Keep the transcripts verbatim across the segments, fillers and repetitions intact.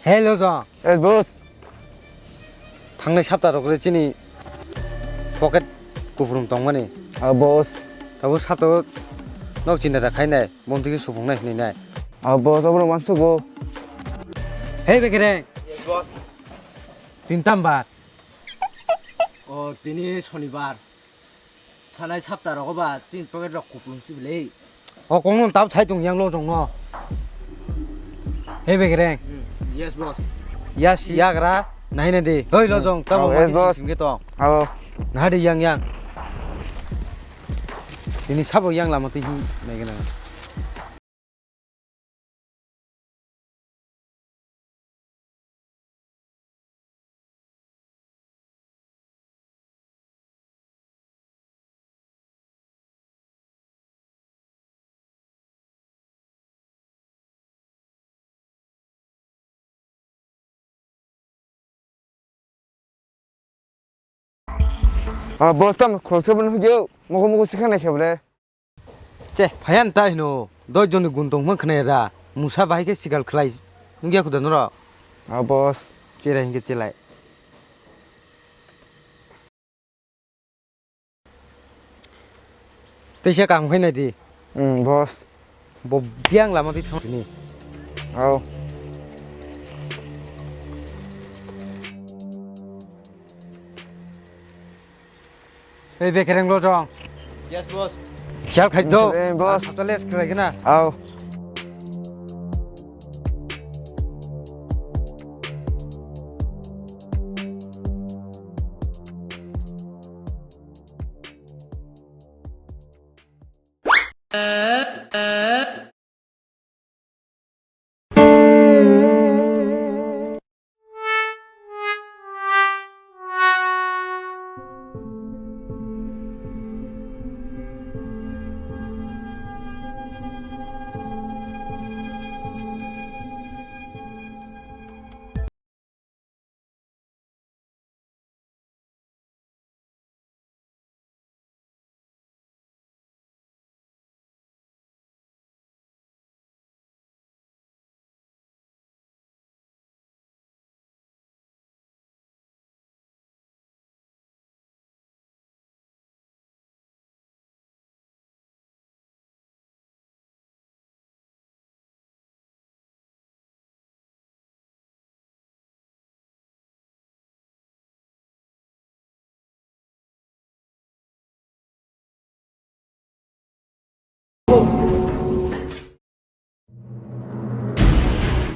Hello, John. Yes, boss. Thangnai sapta rok le chini pocket kupulung tongmani. Ah, boss. Tabo sapta o nok chinta da khainai, bonti ke supungnai hinwi nai. Ah, boss, abro mansugo. Hey, Bekere. Yes, boss. Tin tam bar. O, tini Sonibar. Thanai sapta rogo ba chini pocket rok kupulung si bile. O kongno tab sai tong yang lo jong no. He Begreng. Hmm, yes, boss. Ya si yagra nai na de. Hoi lo jong tamo. Oh, yes, boss. Sim ke to. Abo. Na de yang yang. Ini sabo yang lama ti hi nai gana. Ah, boss, tam khoroksa bo nugio, mokol mokol sikha nai khe bole. Che, phayan ta hino, doi joni gun tong hwn khna ra, musa bahai khe sikal khlai, nugya khuda norok. Ah, boss. Cherai hinkhe chelai. Teisa kaham khai nai di. Hmm, boss. Bo biyang lama twi thang sini. Oh. Ei, Bekereng lo jong. Yes, boss. Khiyal khai do. Eh, boss. Asapta les khlai gana. Oh.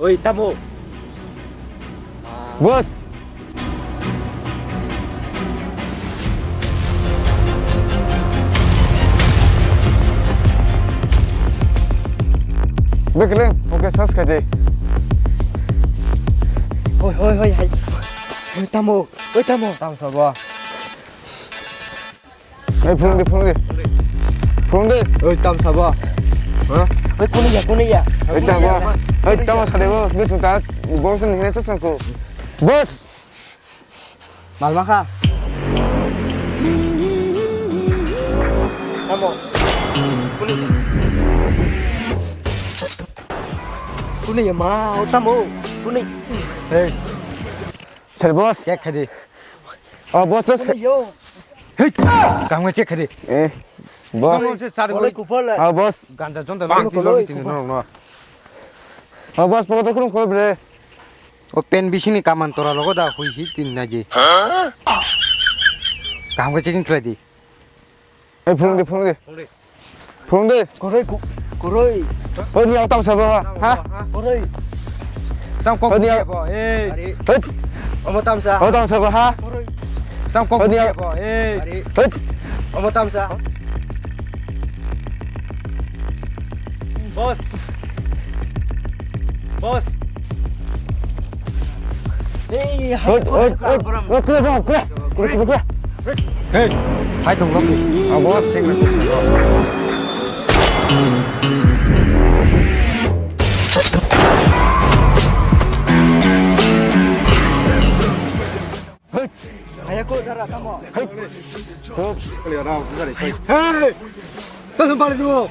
Oi, tamo. Boss. Bekeleng, oke, sas kade. Oi, oi, oi, hai. Oi, tamo. Oi, tamo. Tam sabo. Ei, phone de, phone de. Phone de. Oi, tam sabo. Ha? Oi, kunu ya, kunu ya. Oi, tamo. Oi, tamo sade bo. Ni chuta. Boss ni hine chasang ko. Boss. Mal makha. Tamo. Kunu ya. Kunu ya ma, tamo. Kunu. Hey. Sir, boss. Check khai di. Oh, boss, boss. Yo. Hey. Kaham khe check khai di. Eh. Boss. Kaham khe chari. Olai kupal. Ah, boss. Ganja jonda lo tini no. Oh, boss, pokoto khulum khulum bre. O pen bisini kaman tora logo da hui hi tin na ji. Kaham khe checking khlai di. Ei, phone de, phone de. Phone de. Koroi, ko-, koroi. Hoi, ni auto sa ba, ha? Koroi. Tam kok. Hoi, ni au- bo, eh. Hoi. Omo tamsa. Auto sa ba, ha? Koroi. Tam kok. Hoi, ni au- bo, eh. Hoi. Omo tamsa. Boss. Boss. Hey, hoi, hoi, hoi, hoi, kura, kura, kura, kura, kura, kura. Hey, hai tong lok ni. Abo sing na kuching. Hey. Hai ko dara tamo. Hey. Hey. Tasam pare duo.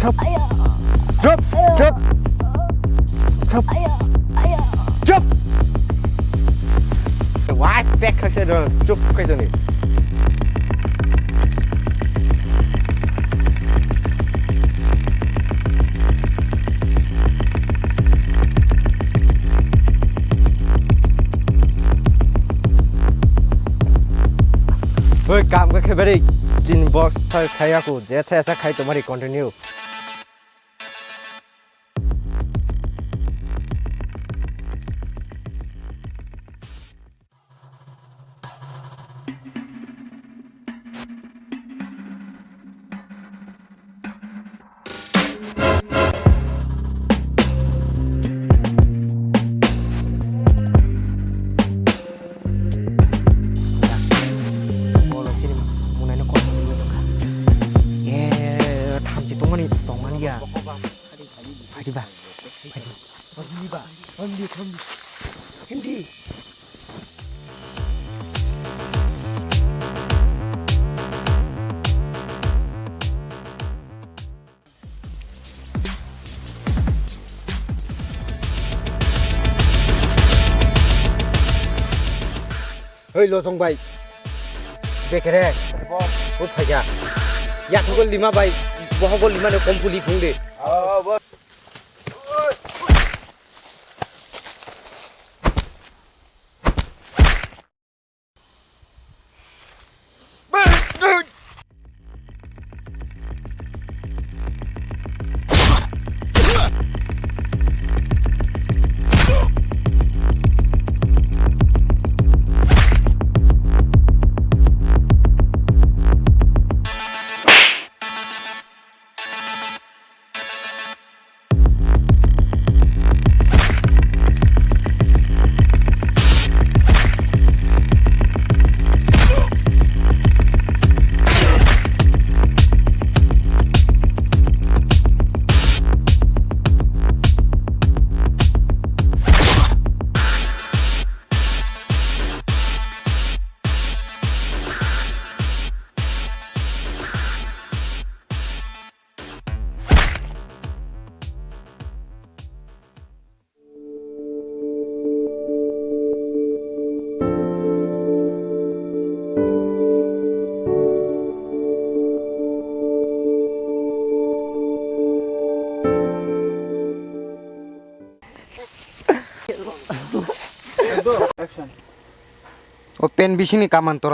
Chop. Chop. Chop. Chop. Chop. Wai, pek khaisa do, chup khai toni. Oi, kam khe bari tin box thai, thai aku, je thai sa khai tomari continue. Phaidi ba. Hindi ba. Hindi, hindi. Hindi. Hei, Losong bai. Bekere. Boss. Hur phaikha. Yathogol lima bai. Bohogol lima ne kompuli phungde. Oh, boss. Action. Open bisini kaman tor.